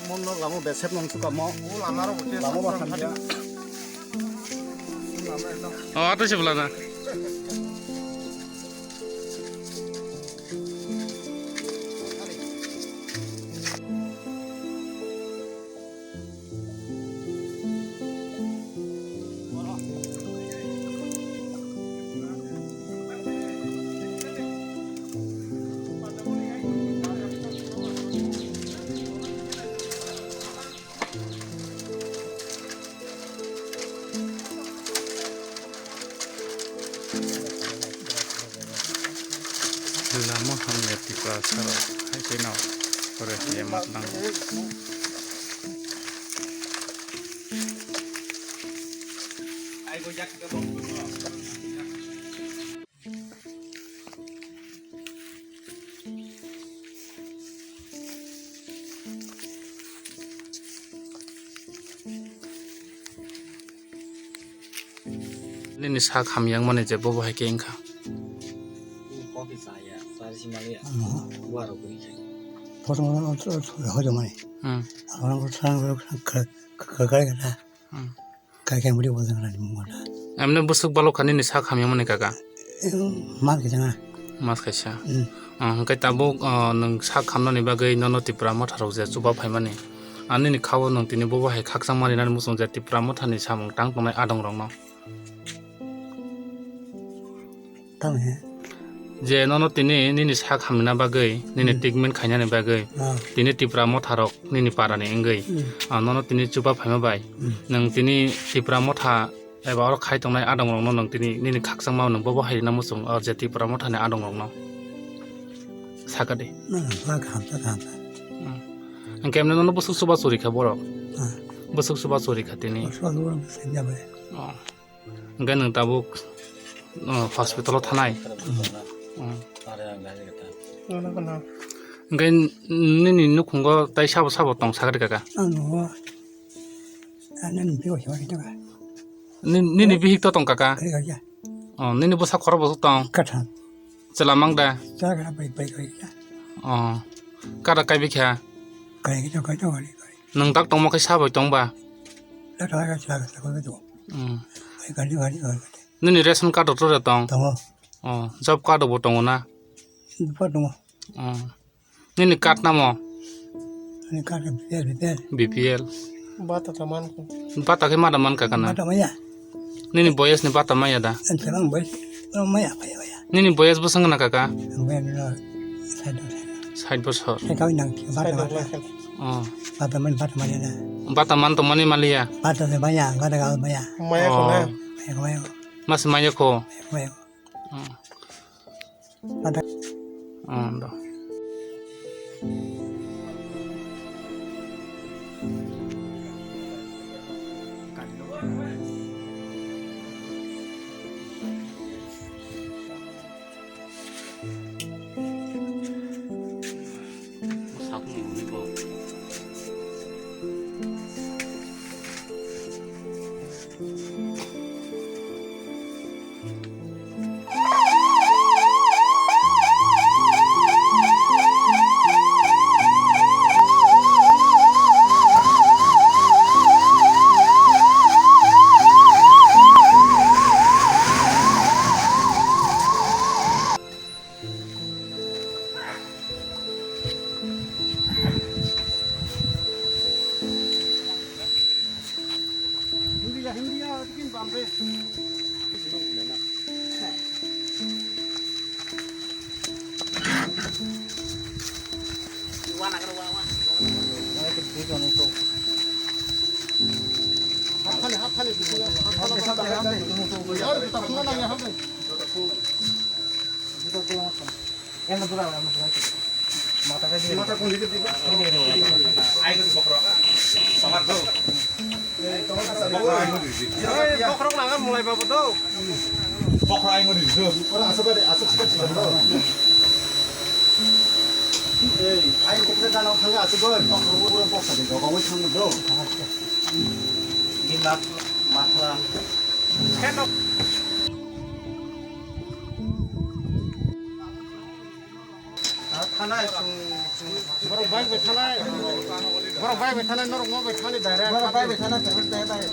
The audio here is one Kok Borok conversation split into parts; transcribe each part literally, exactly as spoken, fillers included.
Mon no lamo besep nang suka mo. Lamo ba hamya. Oh, ato se belana. Lama hamya Tiprasa rok hai kheno ore hiya mat nango. Nini sak hamya wngmani je bobo hai khe wngkha. Ano. Photo no hojomani. Hmm. Ano ko thang ko ka ka ka ka. Hmm. Kaikai muri bo jang rani mungkha. Emne bwswk balok kha nini sak hamya mani kaka? Em, mas kaisa na. Mas kaisa. Hmm. Ah, hwnkhe tabuk, ah, nwng sak hamnani bagwi nono Tipra motha rok je chuba phaimani. Ani ni khao nwng tini bobo hai khakchangma rinani muchung je Tipra mothani samung tang tongnai adong rokno. Tamo he. Je nono tini nini sak hamna bagwi, nini Hmm. treatment khainani bagwi, Ah. tini Tipra motha rok nini para ni wngwi, Hmm. ah, nono tini chuba phaima bai, Hmm. nwng tini Tipra motha eba oro khai tongnai adong rokno nwng tini nini khakchangma nwng bobo hai rina muchung, ah, je Tipra motha ni adong rokno saka di. Na, na, na, kaham sa, kaham sa. Hmm. Hwnkhe emne nono bwswk chuba churi kha borok? Ah. Bwswk chuba churi kha tini? Bwswk chuba churi kha bai. Oh. Hwnkhe nwng tabuk, oh, hospital o thanai. Hmm. Hwnkhe nini nukhungo tai sabo sabo tong sakri kaka? Ang nugo. Ang nini bihik sabo tong kaka. Ni-, nini bihik to tong kaka? Kaka ya. Oh, nini bwsa khorok bo tong? Katham. Chwla mang da? Chwla bai, bai, bai ya. Oh. Kada kai bikha? Kai to, kai to, kai, kai. Nwng tak tongma khe sabai tong ba? Tak tongma khe sabai tong ba. Hmm. Ai, gari, gari, gari. Nini ration card rok to tong? Tongo. Oh, job card rok bo tongo na? Job card tongo. Oh. Nini card namo? Nini card B P L, B P L. B P L. Bata ta man ko. Bata khe mada man kaka na? Bata maya. Nini boyes ni bata maya da? Ang tebang boyes, oh, maya, maya, maya. Nini boyes bwswk wngna kaka? Ang boyes no sait bosor. Sait bosor. Sait bosor. Sait bosor. Sait bosor. Oh. Bata man, bata maya da. Bata man tongmani maliya? Bata de maya, gada gal maya. Maya ko na? Oh. Maya ko, maya ko. Mas maya ko? Maya ko, maya ko. Oh. Ada. Oh, ndo. Hindi ya, hindi ya, bikin bamre. Hap khale, hap khale, bikin ya. Bokhorok nang mulai babo do. Bokhorok ai ngori do. Ora asuk ade, asuk sika sika do. Ei, ai kok se dana thanga asuk do. Bokhorok pura boksa de, gogong thang do. Di mat, matla. Keno. Borok bike bai thanai, borok bike bai thanai, norok mo bai thani direct. Borok bike bai thanai, private bai bai.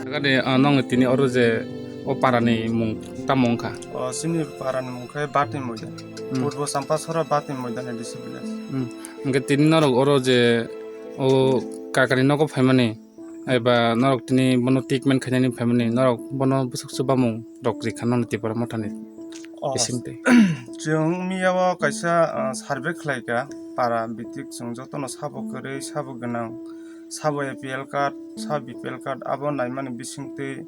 Agani, ah, nong tini oro je o parani mung tamo wngkha? O, chini parani mung khe Batni Moidan. Hmm. Purbo Champasora Batni Moidan A D C village. Hmm. Hwnkhe tini norok oro je o kakani nogo phaimani, eba norok tini bono treatment khainani phaimani, norok bono bwswk chubamung rok rikha nono Tipra Mothani? Oh, bisingtwi. Chwng miya o kaisa, ah, survey khlaikha, para bitik chwng jotono sabo kwrwi, sabo gwnang, sabo A P L card, sabo B P L card, abo naimani bisingtwi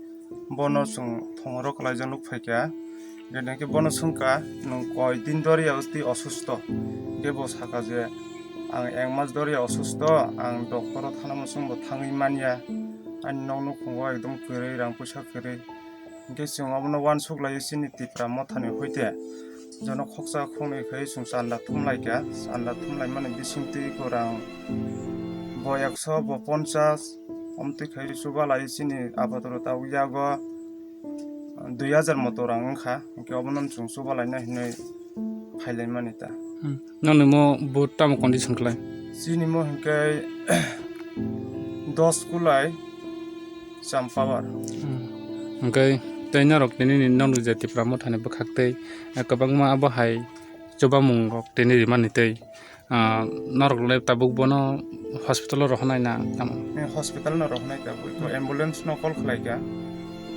bono chwng thongoro kwlaijak nuk phaikha. Hwnkhe bono swngkha, "Nwng koi din doriya twi osusto?" Hwnkhe bo sakha je, "Ang ek mas doriya osusto, ang doctor o thana muchung bo thangwi manya, ani nok nukhungo ekdom kwrwi, rang puisa kwrwi." Hwnkhe chwng obono uansuk laiwi chini Tipra Mothani hoite jono khoksa khoknwi khai chwng chanda thumlaikha, chanda thumlaimani bisingtwi kwrang bo ekso, bo ponchas, omtwi khai chubalai chini abadur ta yago dui hajar moto rang wngkha, hwnkhe obono chwng chubalaina hinwi phailaimani ta. Hmm. Nokni mo bo tamo condition khlai? Chini mo hwnkhe dos kulai champawar. Hmm. Hwnkhe tei norok tini ni nokni je Tipra Mothani bwkhak tei, eh, kwbangma abo hai chubamung rok tini rimani tei, ah, norok le tabuk bono hospital o rohornai na tamo? Eh, hospital no rohornai tabuk. Ko ambulance no call khlai kha.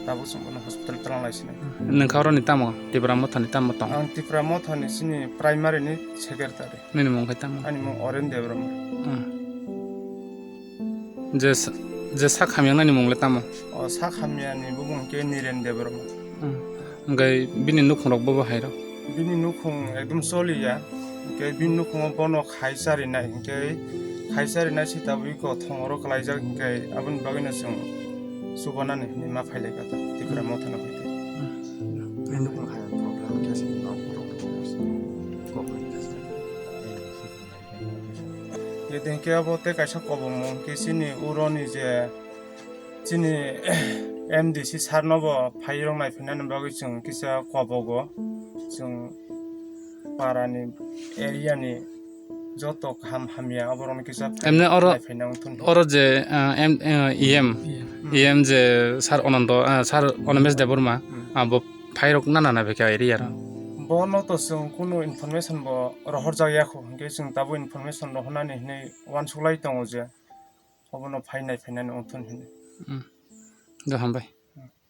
Tabuk chwng bono hospital twlang lai sini. Nwng kha oroni tamo? Tipra Mothani tamo tong? Ang Tipra Mothani chini primary ni secretary. Nini mung khe tamo? Ani mung Oren Debbarma. Hmm. Je sa-, je sak hamya nani mung le tamo? O sak hamya ni bumung khe Niren Debbarma. Hmm. Hwnkhe bini nukhung rok bo bo hai rok? Bini nukhung ekdom choli ya. Hwnkhe bini nukhungo bono khai chari nai, hwnkhe khai chari nai se tabuk iko thongoro kwlaijak, hwnkhe aboni bagwino chwng chubanani hinwi ma phai lai kha ta Tipra Mothano hoite. Hmm. Bini nukhung hai problem khe se nok problem khe se. Kok hai khe se. Yedengke abo tei kaisa kobongmung khe chini uroni je chini M D C sir no bo phairok naiphainani bagwi chwng kisa kobogo. Chwng parani area ni joto kaham hamya oborokno kisa emne oro naiphaina wngthun. Oro je, ah, em, ah, E M, E M. E M je sir Anando, ah, sir Animesh Debbarma, hmm, abo phairok nana na beka area ro. Bono to chwng kunu information bo rohorjak ya kho, hwnkhe chwng tabuk information rohornani hinwi uansuk lai tongo je obono phai naiphainani wngthun hinwi. Hmm. Do hambai.